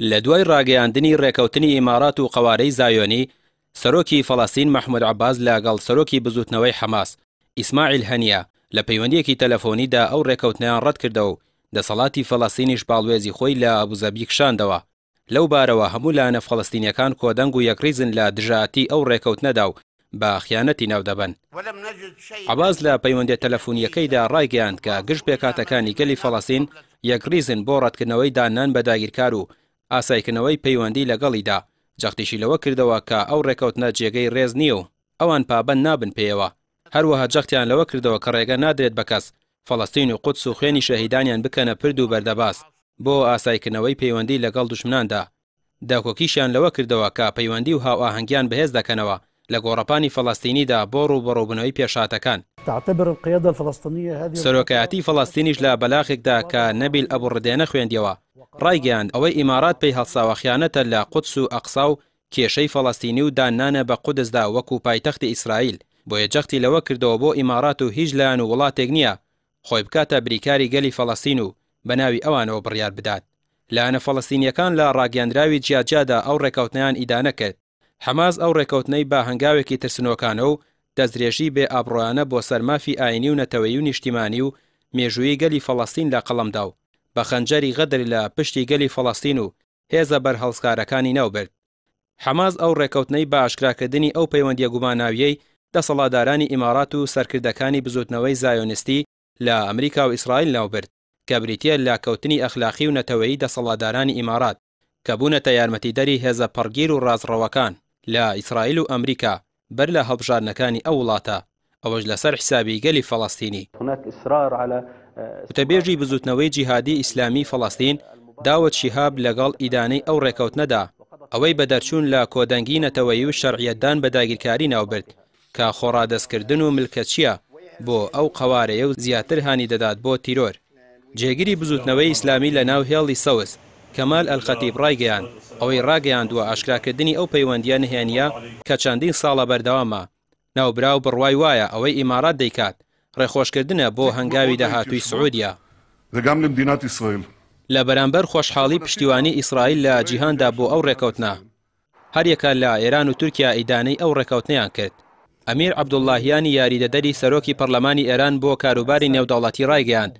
لە دوای ڕاگەیاندنی ڕێکەوتنی ئیمارات و قەوارەی زایۆنی، سەرۆکی فەڵەستین مەحمود عەباس لە گەڵ سەرۆکی بزووتنەوەی حەماس، ئیسماعیل هەنیە، لە پەیوەندییەکی تەلەفۆنیدا ئەو ڕێکەوتنەیان ڕەتکردەوە و دەسەڵاتی فەڵەستینیش باڵوێزی خۆی لە ئەبوزەبی کشاندەوە. لەو بارەوە هەموو لایەنە فەڵەستینییەکان کۆدەنگ و یەکڕیزن لە دژایەتی ئەو ڕێکەوتنەدا و بە خیانەتی ناودەبەن. عەباس لە پەیوەندییە تەلەفونییەکەیدا ڕایگەیاند کە گشت پێکهاتەکانی گەلی فەڵەستین یەکڕیزن بۆ ڕەتکردنەوەی داننان بە داگیرکار و ئاساییکردنەوەی پەیوەندی لەگەڵیدا، جەختیشی لەوە کردەوە کە ئەو ڕێکەوتنە جێگەی ڕێز نییە و ئەوان پابەند نابن پێیەوە. هەروەها جەختیان لەوە کردەوە کە ڕێگە نادرێت بە کەس فەڵەستین و قودس و خوێنی شەهیدانیان بکەنە پرد و بەردەباز بۆ ئاساییکردنەوەی پەیوەندی لەگەڵ دوژمناندا. داکۆکیشیان لەوە کردەوە کە پەیوەندی و هاوئاهەنگیان بەهێز دەکەنەوە لە گۆڕەپانی فەڵەستینیدا بۆ ڕووبەڕووبوونەوەی پێشهاتەکان. سەرۆکایەتی فەڵەستینیش لە بەلاغێکدا کە نەبیل ئەبو ڕدێنە خوێندیەوە، ڕایگەیاند، ئەوەی ئیمارات پێی هەڵساوە خیانەتە لە قودس و ئەقسا و کێشەی فەڵەستینی و داننانە بە قودسدا وەکو پایتەختی ئیسرائیل، بۆیە جەختی لەوە کردەوە بۆ ئیمارات و هیچ لایەن و وڵاتێک نییە خۆی بکاتە بریکاری گەلی فەڵەستین و بە ناوی ئەوانەوە بڕیار بدات. لایەنە فەڵەستینییەکان لە ڕاگەیەندراوی جیاجیادا ئەو ڕێکەوتنەیان ئیدانە کرد. حەماس ئەو ڕێکەوتنەی بە هەنگاوێکی ترسنۆکانە و دەستدرێژی بێ ئابڕۆیانە بۆ سەر مافی ئایینی و نەتەوەیی و نیشتیمانی و مێژوویی گەلی فەڵەستین لە قەڵەم دا و بە خەنجەری غەدر لە پشتی گەلی فەڵەستین و هێزە بەرهەڵستکارەکانی ناوبرد. حەماس ئەو ڕێکەوتنەی بە ئاشکراکردنی ئەو پەیوەندییە گوماناوییەی دەسەڵاتدارانی ئیمارات و سەرکردەکانی بزووتنەوەی زایۆنیستی لە ئەمریکا و ئیسرائیل ناوبرد کە بریتییە لە کەوتنی ئەخلاقی و نەتەوەیی دەسەڵاتدارانی ئیمارات کە بوونەتە یارمەتیدەری هێزە پەڕگیر و ڕاستڕەوەکان لە ئیسرائیل و ئەمریکا بەر لە هەڵبژاردنەکانی ئەو وڵاتە، ئەوەش لەسەر حیسابی گەلی فەڵەستینی. وتەبێژی بزووتنەوەی جیهادی ئیسلامیی فەڵەستین، داود شیهاب لەگەڵ ئیدانەی ئەو ڕێکەوتنەدا، ئەوەی بە دەرچوون لە کۆدەنگی نەتەوەیی و شەرعیەتدان بە داگیرکاری ناوبرد کە خۆڕادەستکردن و ملکەچییە بۆ ئەو قەوارەیە و زیاتر هانی دەدات بۆ تیرۆر. جێگری بزووتنەوەی ئیسلامی لە ناو هێڵی سەوز، کەمال ئەلخەتیب ڕایگەیاند، ئەوەی ڕاگەیاندووە ئاشکراکردنی ئەو پەیوەندییە نهێنییە کە چەندین ساڵە بەردەوامە، ناوبراو بڕوای وایە ئەوەی ئیمارات دەیکات، ڕێخۆشکردنە بۆ هەنگاوی داهاتووی سعودیە. لە بەرامبەر خۆشحاڵی پشتیوانی ئیسرائیل لە جیهاندا بۆ ئەو ڕێکەوتنە، هەریەکە لە ئێران و تورکیا ئیدانەی ئەو ڕێکەوتنەیان کرد. ئەمیر عەبدوڵڵاهیانی یاریدەدەری سەرۆکی پەڕلەمانی ئێران بۆ کاروباری نێودەوڵەتی ڕایگەیاند،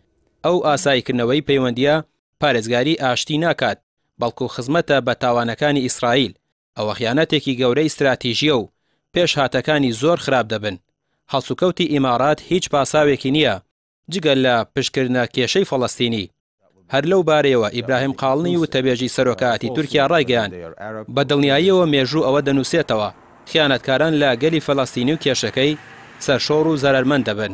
ئەو ئاساییکردنەوەی پەیوەندییە پارێزگاری ئاشتی ناکات، بەڵکو خزمەتە بە تاوانەکانی ئیسرائیل، ئەوە خیانەتێکی گەورەی ستراتیژییە و پێشهاتەکانی زۆر خراپ دەبن. هەڵسوکەوتی ئیمارات هیچ پاساوێکی نییە جگە لە پشتکردنە کێشەی فەڵەستینی. هەر لەو بارەیەوە ئیبراهیم قاڵنی وتەبێژی سەرۆکایەتی تورکیا ڕایگەیاند، بە دڵنیاییەوە مێژوو ئەوە دەنووسێتەوە، خیانەتکاران لە گەلی فەلەستینی و کێشەکەی، سەرشۆڕ و زەرەرمەند دەبن.